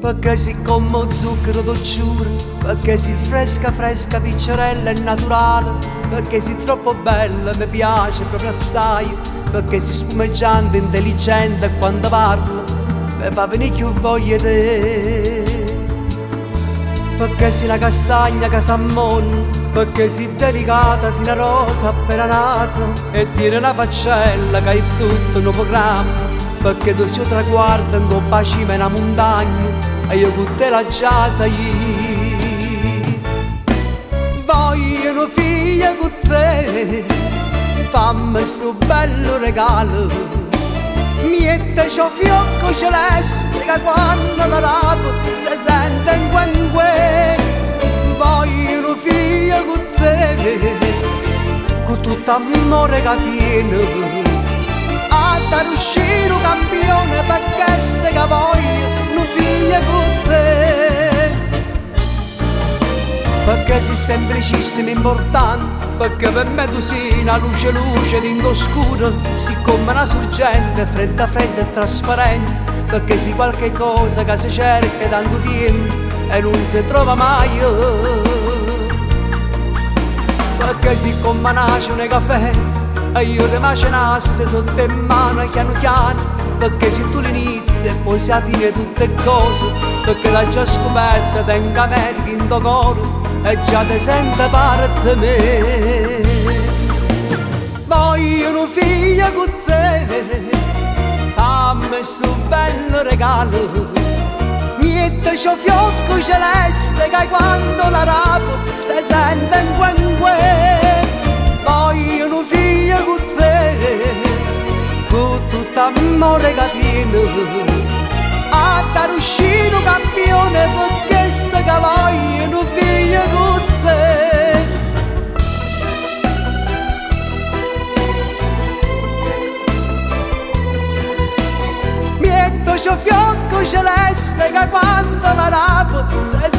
Pecché si comm' 'o zucchero t' 'o giuro, pecché si fresca fresca, piccerella e naturale, pecché si troppo bella, me piace proprio assaje, pecché si spumeggiante, intelligente e quando parle me fa venì cchiù voglia 'e te. Pecché si 'na castagna ca s'ammonna, pecché si delicata, si 'na rosa appena nata e tiene 'na faccella ca è tutto 'nu programma, pecché tu si 'o traguardo 'ncopp' 'a cima 'e 'na muntagna e io cu te l'aggia saglì. Voglio 'nu figlio cu te, famme 'stu bello regalo, miettece 'o fiocco celeste ca quanno l'arape se sente 'ngue 'ngue. Voglio 'nu figlio cu te, cu tutt'ammore ca tiene, adda riuscì 'nu campione pe chest ca voglio 'nu figlio cu te. Pecché si semplicissimo importante, pecché pe me tu si 'na luce luce dint' 'o scuro, si comme 'na sorgente fredda fredda e trasparente, pecché si qualche cosa ca se cerca 'e tanto tiempo e nun se trova maje. Pecché si comm' 'n'aceno 'e cafè e io te macenasse sott' 'e mmane chianu chiano, pecché si tu l'inizio e poi si 'a fine 'e tutt' 'e cose, pecché l'aggia scuperta, tengo 'America 'int' 'o core e già te sento parte 'e me. Voglio 'nu figlio cu te, famme 'stu bello regalo, miettece 'o fiocco celeste ca quando l'arape se sente 'ngue 'ngue. Voglio 'nu figlio cu te, cu tutt'ammore ca tiene, adda riuscì 'nu campione pe chest ca voglio 'nu figlio cu te. Miettece 'o fiocco celeste ca quando l'arape se